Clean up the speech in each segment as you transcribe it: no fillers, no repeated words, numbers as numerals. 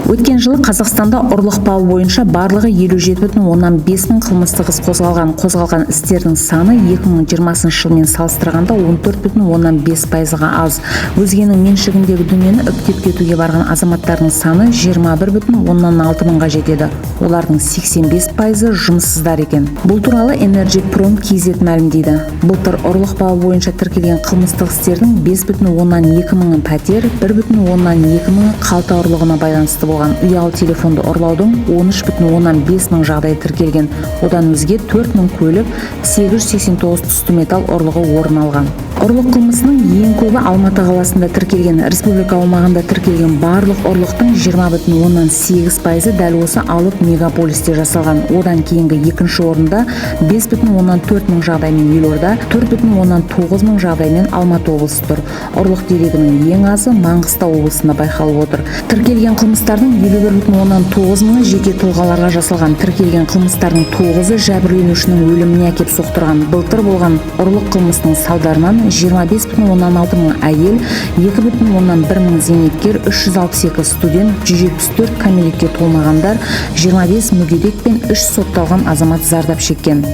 Өткен жылы Қазақстанда ұрлық бабы бойынша барлығы 57,5 мың қылмыстық іс қозғалған. Қозғалған істердің саны 2020 жылмен салыстырғанда 14,5%-ға аз. Өзгенің меншігіндегі дүниені үптеп кетуге барған азаматтардың саны 21,6 мыңға жетеді. Олардың 85%-ы жұмыссыздар екен. Бұл туралы Energy Prom KZ мәлімдейді. Былтыр ұрлық бабы бойынша тіркелген қылмыстық істердің 5,2 мыңы пәтер, 1,2 мыңы қалта ұрлығына байланысты болған. Ұялы телефонды ұрлаудың 13,5 мың жағдайы тіркелген. Одан өзге 4 мың көлік, 889 түсті металл ұрлығы орын алған. Ұрлық қылмысының ең көбі Алматы қаласында тіркелген. Республика аумағында тіркелген барлық ұрлықтың 20,8%-ы дәл осы алып мегаполисте жасалған. Одан кейінгі екінші орында 5,4 мың жағдаймен елорда, 4,9 мың жағдаймен Алматы облысы тұр. Ұрлық дерегінің ең азы Маңғыстау облысында байқалып отыр. Тіркелген қылмыстардың 51,9 мыңы жеке тұлғаларға жасалған. Тіркелген қылмыстардың 9-ы жәбірленушінің өліміне әкеп соқтырған. Былтыр болған ұрлық қылмысының салдарынан 25,6 мың әйел, 2,1 мың зейнеткер, 362 студент, 174 кәмелетке толмағандар, 25 мүгедек пен 3 сотталған азамат зардап шеккен.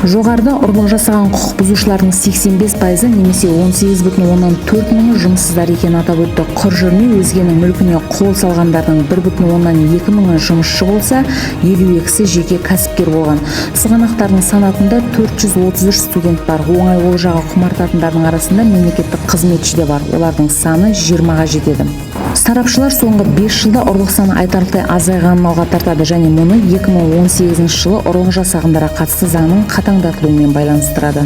Жоғарыда ұрлық жасаған құқық бұзушылардың 85%-ы немесе 18,4 мыңы жұмыссыздар екенін атап өтті. Құр жүрмей өзгенің мүлкіне қол салғандардың 1,2 мыңы жұмысшы болса, 52-сі жеке кәсіпкер болған. Сұғанақтардың санатында 433 студент бар. Оңай олжаға құмартатындардың арасында мемлекеттік қызметші де бар. Олардың саны 20-ға жетеді. Сарапшылар соңғы 5 жылда ұрлық саны айтарлықтай азайғанын алға тартады және мұны 2018 жылы ұрлық жасағандарға қатысты заңның қатаңдатылуымен байланыстырады.